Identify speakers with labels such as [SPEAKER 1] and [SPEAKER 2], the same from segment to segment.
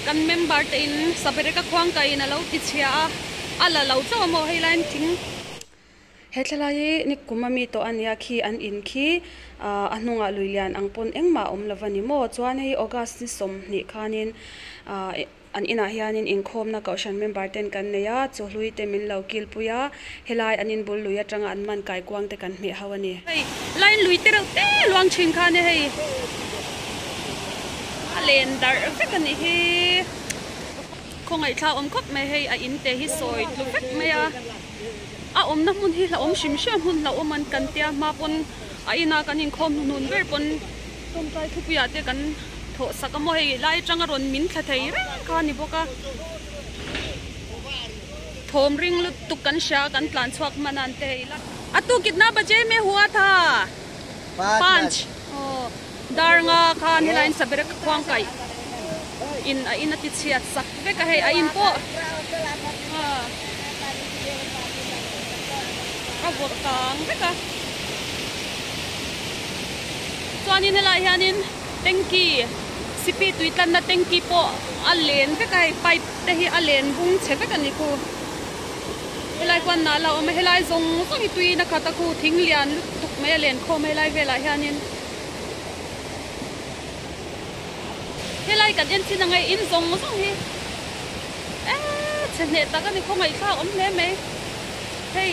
[SPEAKER 1] Kan member te in Sabereka khuang kaiin a lo ti chhia a, a la lo chauh a maw hei laiin thing. He thlalai hi nikum a mi tawh a nia khi an in khi ah a hnungah lui lian ang pawn engmah a awm lo va ni maw chuan hei August ni sawmhnih khanin ah An inah hianin inkhawmna kohhran member ten kan nei a, chawhlui te min lo kilpui a, helai an inbul lui atanga an man kaikuang te kan hmeh ho a ni. Hei line lui te reuh te luang thin khan e hei a len darh vek a nih hi. Khawngaih thla awm khawp mai hei a in te hi sawi tlu vek mai a, a awmna hmun hi hlauhawm hrim hrim hmun hlauhawm an kan tia hma pawn a ina kan inkhawm hnuhnun ber pawn tawngtai thupuiah te kan Thawh sak a maw hei lai atanga rawn min thla thei reng kha a ni bawk a, thawm ring lutuk kan hria kan tlan chhuak hman a an ti hei la. A tu kitna baje me hua tha? Panch aw dar nga khan helaiin saberek khuang kaih in a in a ti chhiat sak vek a hei a in pawh a vawrh kang vek a chuanin helaiah hianin. Tanky, sipi tui tlanna tanky pawh a len vek a hei pipe te hi a len bung chhe vek a ni khu. Helai khuan nal a awm a helai zawng zawng hi tuiin a khat a khu thing lian lutuk mai a len khawm a helai velah hianin helai kan en chin ang hei in zawng zawng hi eee chhe hneh tak a ni khawngaihthlak awm hle mai hei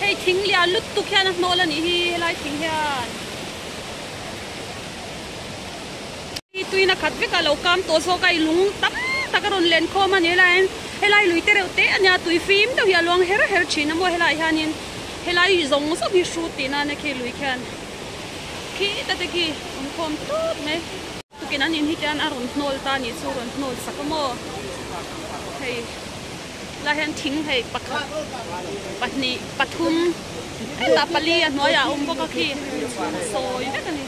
[SPEAKER 1] hei thing lian lutuk hian a hnawl a nih hi helai thing hian. Hi tuina khat vek a lo kam tawh zawk a i lung tam tak a rawn len khawm a ni helaiin helai lui te reuh te a nia tui fim deuh hi a luang her her thin a maw helaiah hianin helai zawng zawng hi hrut tih nan a khi lui khian khi ta te khi awm khawm tut mai tukin an in hi tian a rawn hnawl ta a nih chu rawn hnawl sak a maw hei. Lai hian thing hei pakhat pahnih pathum hetah pali a hnuaiah a awm bawk a khi sawi vek a ni.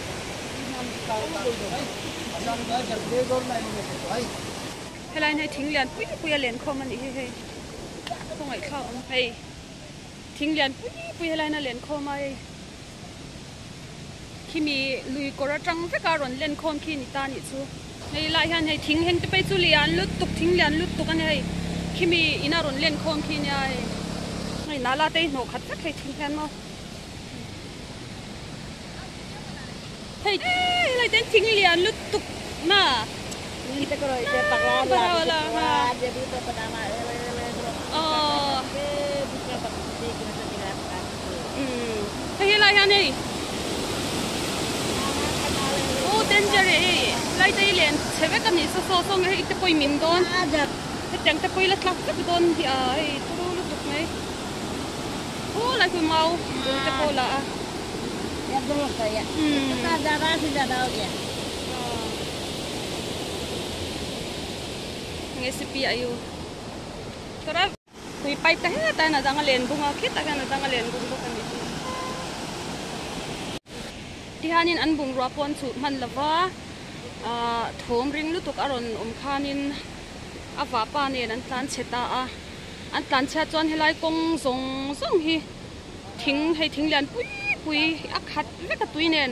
[SPEAKER 1] Helaiin hei thing lian pui pui a len khawm a nih hi hei khawngaih thlak awm hei thing lian pui pui helaiin a len khawm a hei khimi lui kawr atang vek a rawn len khawm khi ni ta a nih chu. Hei lai hian hei thing heng te phei chu lian lutuk thing lian lutuk a ni hei khimi ina rawn len khawm khi nia hei hei nala te hi hnawh khat vek hei thing hian maw hei helai te hian thing lian lutuk na Hei helai hian hei Oh danger e hei lai te hi len chhe vek a nih saw saw saw nge hei te pawh i min dawn hetiang te pawh i la tlak vek dawn hi a hei turu lutuk mai oh lai khu mau bul te pawh la a nge cp ayu Tui pipe te hetah hian a dang a len bung a, khitah hian a dang a len bung bawk a nih hi. Tihianin an bungrua pawh an chhuh hman lo va, ahh thawm ring lutuk a rawn awm khanin a vahpa nen an tlan chhe ta a, an tlan chhiat chuan helai kawng zawng zawng hi thing hei thing lian pui pui a khat vek a tui nen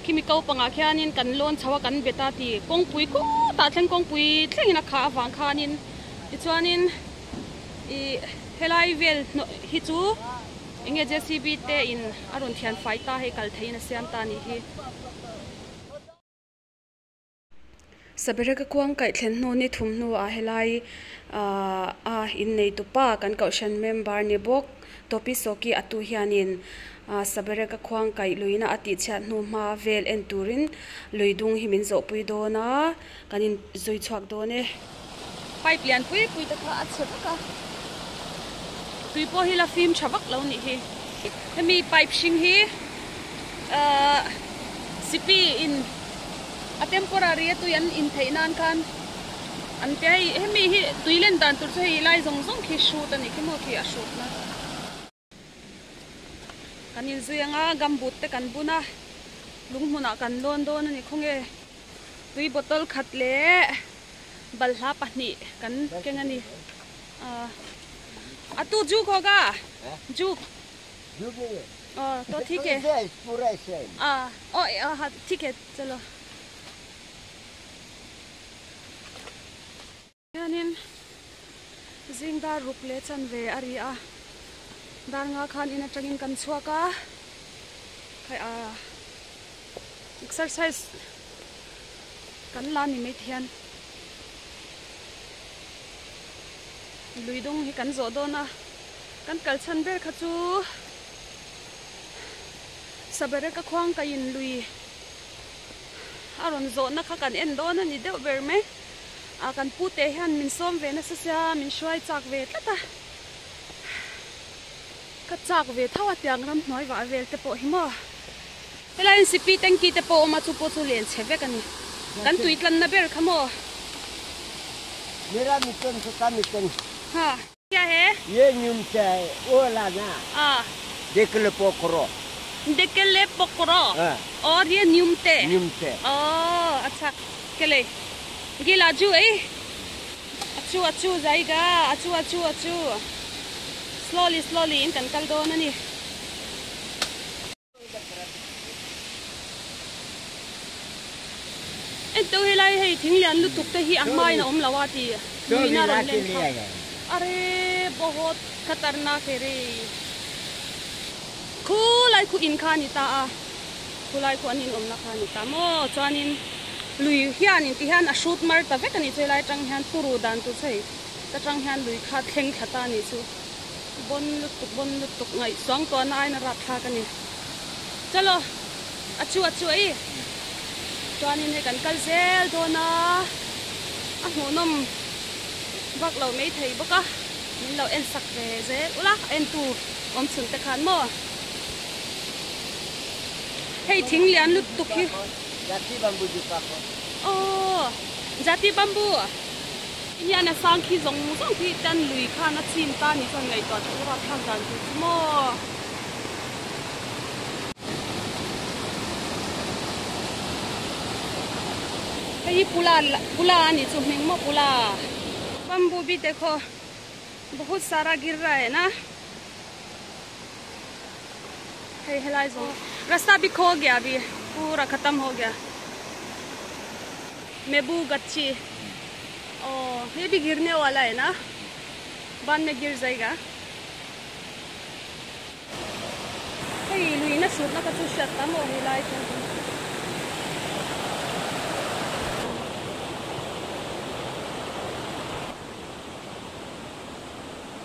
[SPEAKER 1] khimi ko pangah khianin kan lawn chho a kan bet a ti kawngpui khutah thleng kawngpui thlengin a khah avang khanin tichuanin. Ih helai vel hnawh hi chu enge JCB te in a rawn thian fai ta hei kal theihin a siam ta a nih hi. Sabereka kuang kaih thlen hnu ni thum hnuah helai ah a innei tupa kan kohhran member ni bawk Topi Sawki atu hianin ah Sabereka khuang kaih luina a tihchhiat hnu hma vel en turin lui dung hi min zawhpui dawn a kan inzui chhuak dawn e. Pipe lian pui pui te kha a chhe vek a, tui pawh hi la fim tha vak lo nih hi. Hemi pipe hring hi ahh sipi in a temporary a tui an in theih nan khan an pe a hei hemi hi tui len dan tur chu hei lai zawng zawng khi hrut a nih khi maw khi a hrut na. Kan inzui anga gumboot te kan bun a, lung hmunah kan lawn dawn a ni khawnge tui bottle khat leh balhla pahnih kan keng a ni. A tu juk ho ka? Juk. Aw to thik e. Aw thik e chalo. Hianin zing dar ruk leh chanve a ri a, dar nga khan in atangin kan chhuak a, khai a exercise kan la ni mai te hian lui dung hi kan zawh dawn a, kan kal chhan ber kha chu Sabereka khuang ka in lui a rawn zawhna kha kan en dawn a ni deuh ber mai. Ah kan pu te hian min sawm ve nasa sia min hruai chak ve tlat a ka chak ve tho a tiang ramhnuai vah vel te pawh hi maw helai in sipi tanki te pawh a awm a chu pawh chu len chhe vek a ni kan tui tlanna ber kha maw
[SPEAKER 2] Mera miten chu ka miten
[SPEAKER 1] ha kya he
[SPEAKER 2] ye nyum che o la na
[SPEAKER 1] a
[SPEAKER 2] dekle pokro
[SPEAKER 1] dekle pokro or ye nyum te
[SPEAKER 2] nyum te
[SPEAKER 1] oh acha kele gila ju ei achu achu jaiga achu achu achu slowly slowly in kan kal dawn ani Entu helai hei thing lian lutuk te hi a hmain a awm lo a ti nuihna a rawn len kha are bahut khatarnak he ri khulai khu in kha a ni ta a khulai khu an in awmna kha a ni ta maw chuanin lui hianin ti hian a hrut mar ta vek a ni chu helai atang hian turu dan tur chu hei ta tang hian lui kha thleng thla ta a ni chu. Bon lutuk bon lutuk ngaihsuang tuahna aiin a rapthlak a ni. Chalo a chu a chu ei chuanin hei kan kal zel dawn a, a hmuhnawm vak lo mai thei bawk a, min lo en sak ve zel ula a entu awm chhun te khan maw. Hei thing lian lutuk hi.
[SPEAKER 2] Jati bamboo ju pa khaw.
[SPEAKER 1] Aw jati bamboo. Ti hian a sang khi zawng zawng khi tan lui khan a chim ta ni chuan ngaihtuah chu rap thlak dan tur chu maw. Hei hi pula pula a nih chu hming maw pula. Bamboo bi dekho bahut sara gir raha hai na. Hei helai zawng rasta bi kho gya bi pura khatam ho gya. Mebu gachi aw hei bi girne wala hai na ban me gir jaiga hei lui na hrut na ka chu hriat ta maw hei lai chu.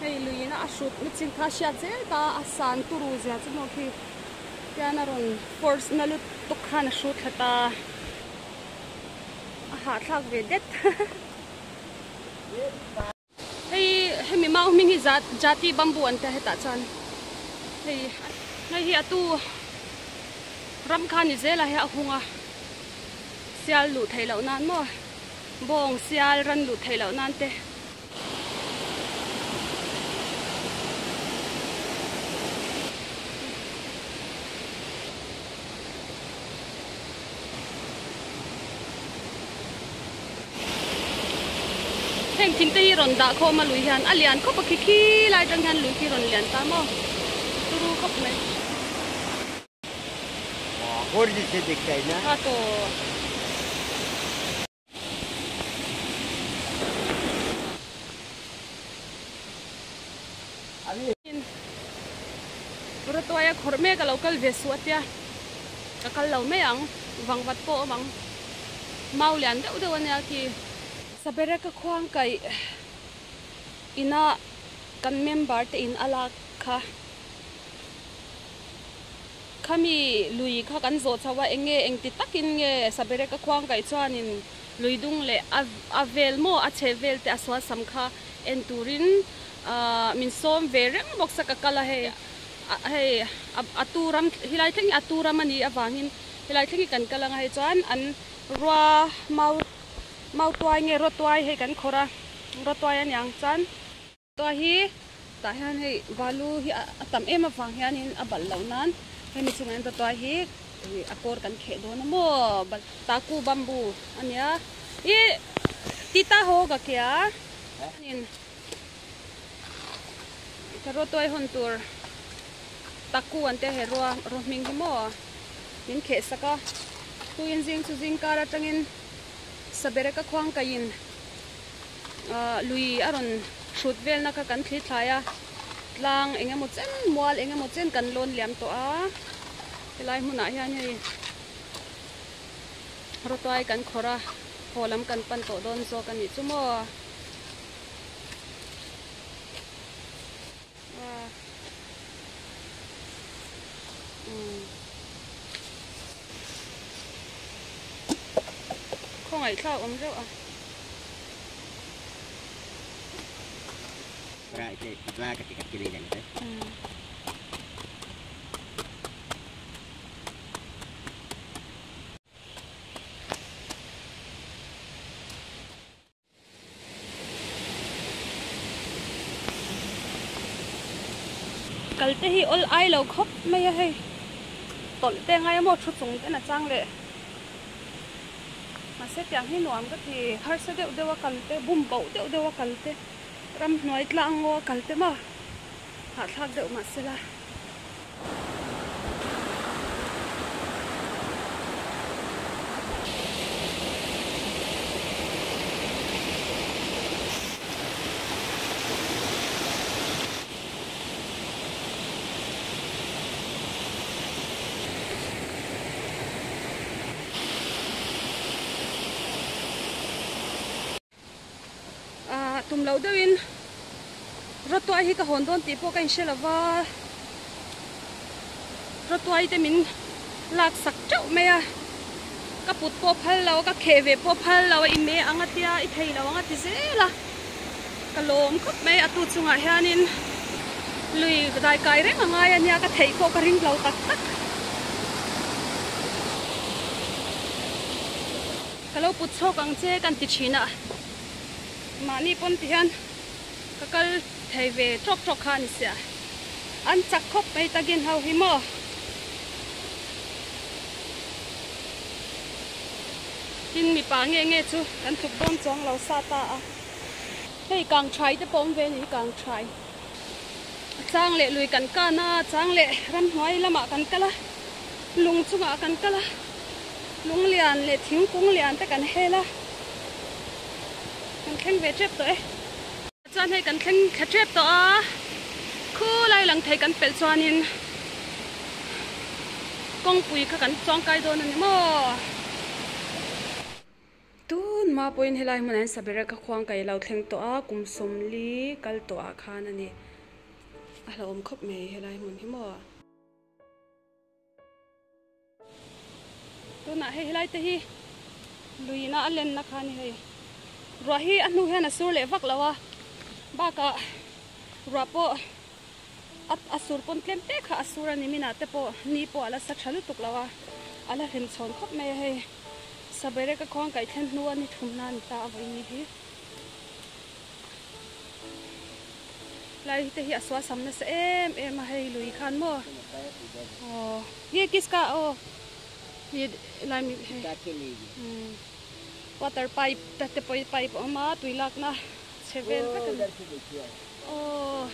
[SPEAKER 1] Hei luiin a hrut na chin kha hriat zel ta a san turu zia chu maw khi tian a rawn force na lutuk khan a hrut thla ta. A hahthlak ve det. Hei hemi mau hming hi Jati bamboo an tia hetah chuan hei hei hi a tu ram kha ni zel a hei a hung a sial luh theih loh nan maw bawng sial ran luh theih loh nan te. Heng thing te hi rawn dah khawm a lui hian a lian khawp a khi khi lai atang hian lui khi rawn lian ta maw turu khawp mai. Rawtuaia khawrh mek a lo kal ve suh a tia, ka kal lo mai ang, vangvat pawh a awm ang, mau lian deuh deuh a nia khi. Sabereka khuang kaih ina kan member te in a lak kha. Khami lui kha kan zawh chho a, eng nge eng ti takin nge Sabereka khuang kaih chuanin lui dung leh a a vel maw a chheh vel te a sual sam kha en turin ahh min sawm ve reng bawk sa ka kal a hei hei a tu ram helai thleng hi a tu ram a nih avangin helai thleng hi kan kal anga hei chuan an rua mau mau tuai nge rua tuai hei kan khawrh a rua tuai a niang chuan. Tua hi tah hian hei balu hi a tam em avang hianin a balh loh nan hemi chungah hian tuai hi a kawr kan kheh dawn a maw taku bamboo a nia ih tita haw ka kia chuanin ka rawtuai hawn tur taku an tia he rua rua hming hi maw min kheh sak a tuin zing chu zing kar atangin sabereka khuang kaiin. Ahh lui a rawn hrut velna kha kan thli thlai a tlang eng emaw chen mual eng emaw chen kan lawn liam tawh a helai hmunah hian hei rawtuai kan khawrh a haw lam kan pan tawh dawn zawk a nih chu maw. Khawngaih thlak awm reuh a. Kal te hi awl ai lo khawp mai a hei tawlh te ngai emaw thu chung ten a chang leh mahse tiang hi nuam ka ti harsa deuh deuh a kal te bum boh deuh deuh a kal te ramhnuai tlang ngaw a kal te maw hahthlak deuh mahse la. Ahh tum loh deuhin rawtuai hi ka hawn dawn tih pawh ka inhre lo va, rawtuai te min lak sak teuh mai a, ka put pawh phal lo a, ka kheh ve pawh phal lo a, i me ang a tia, i thei lo ang a ti zel a, ka lawm khawp mai a tu chungah hianin lui dai kai reng a ngai a nia, ka theih pawh ka ring lo tak tak. Ka lo put chhawk ang che kan ti thin a, mahni pawn ti hian ka kal thei ve tawk tawk kha a ni sia, an chak khawp mai takin ho hi maw. Tin mipa nge nge chu kan tluk dawn chuang lo sa ta a, hei kang thai te pawh awm ve a ni hi kang thai. A chang leh lui kan kan a, a chang leh ramhnuai lamah kan kal a, lung chungah kan kal a, lung lian leh thingkung lian te kan hel a, kan thleng ve tep tawh e. Chuan hei kan thleng thla tep tawh a, khulai lang thei kan pelh chuanin kawngpui kha kan chuangkai dawn a ni maw? Tun hma pawhin helai hmunah hian Sabereka ka khuang kai lo thleng tawh a, kum sawmli kal tawh ah khan a ni. A hlauhawm khawp mai helai hmun hi maw. Tunah hei helai te hi luina a lenna kha a ni hei. Ruah hi a hnu hian a sur leh vak lo a, bakah ruah pawh a sur pawn tlem te kha a sur a ni minah te pawh ni pawh a la sa tha lutuk lo a, a la hlim chhawn khawp mai a hei. Sabereka khuang kaih thlen hnu a ni thumna a ni ta a vawiin hi. Lai te hi a sual sam nasa em em a hei lui khan maw. Aw ye kiska aw ye lai mi hei water pipe te te pawh pipe a awm a tui lakna chhe vel vek a ni. Aw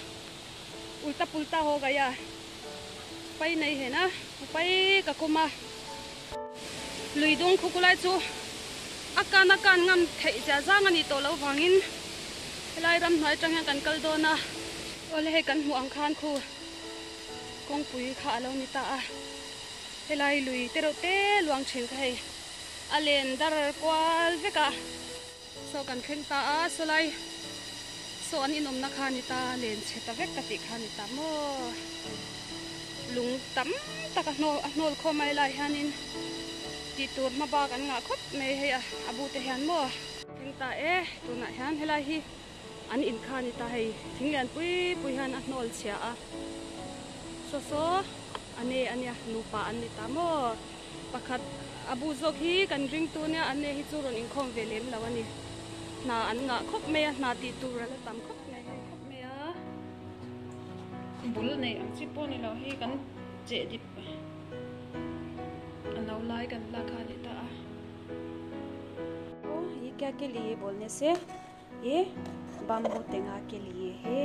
[SPEAKER 1] ulta pulta ho gaya pai nei hen a pai ka kum a. Lui dung khuku lai chu a kan a kan ngam theih zia zang a nih tawh loh vangin helai ramhnuai atang hian kan kal dawn a, awle hei kan hmuh ang khan khu kawngpui kha a lo ni ta a, helai lui te reuh te luang thin kha hei a len dar kual vek a. Saw kan thleng ta a, sawlai saw an inawmna kha a ni ta, len chhe ta vek ka tih kha a ni ta maw? Lung tam tak a hnawl a hnawl khawm mai lai hianin tih tur hma bak an ngah khawp mai hei a, a bu te hian maw? Thleng ta e, tunah hian helai hi an in kha a ni ta hei, thing lian pui pui hian a hnawl chhia a, saw saw a ne a nia, nupa an ni ta maw? Pakhat a bu zawk hi kan ringtu nia an ne hi chu rawn inkhawm ve lem lo a ni. Hna an ngah khawp mai a, hna tih tur a la tam khawp mai hei khawp mai a. Bul nei ang chi pawh ni lo hei kan cheh dip a no lai kan la kha a ni ta a. Ye kya ke liye bolne se ye bamboo tenga ke liye he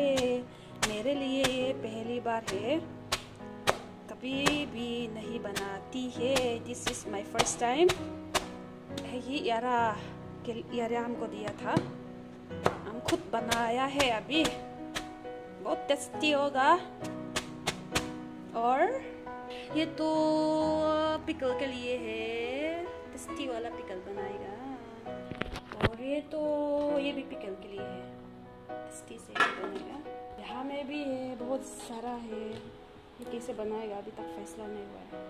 [SPEAKER 1] mere liye ye pehli baar he. Kabhi bhi nahi banati he this is my first time hei hi Yara ke Yara hamko diya tha. हम खुद बनाया है अभी, बहुत टेस्टी होगा। और ये तो पिकल के लिए है, टेस्टी वाला पिकल बनाएगा। और ये तो ये भी पिकल के लिए है, टेस्टी से बनेगा। यहाँ में भी है, बहुत सारा है। ये कैसे बनाएगा अभी तक फैसला नहीं हुआ है।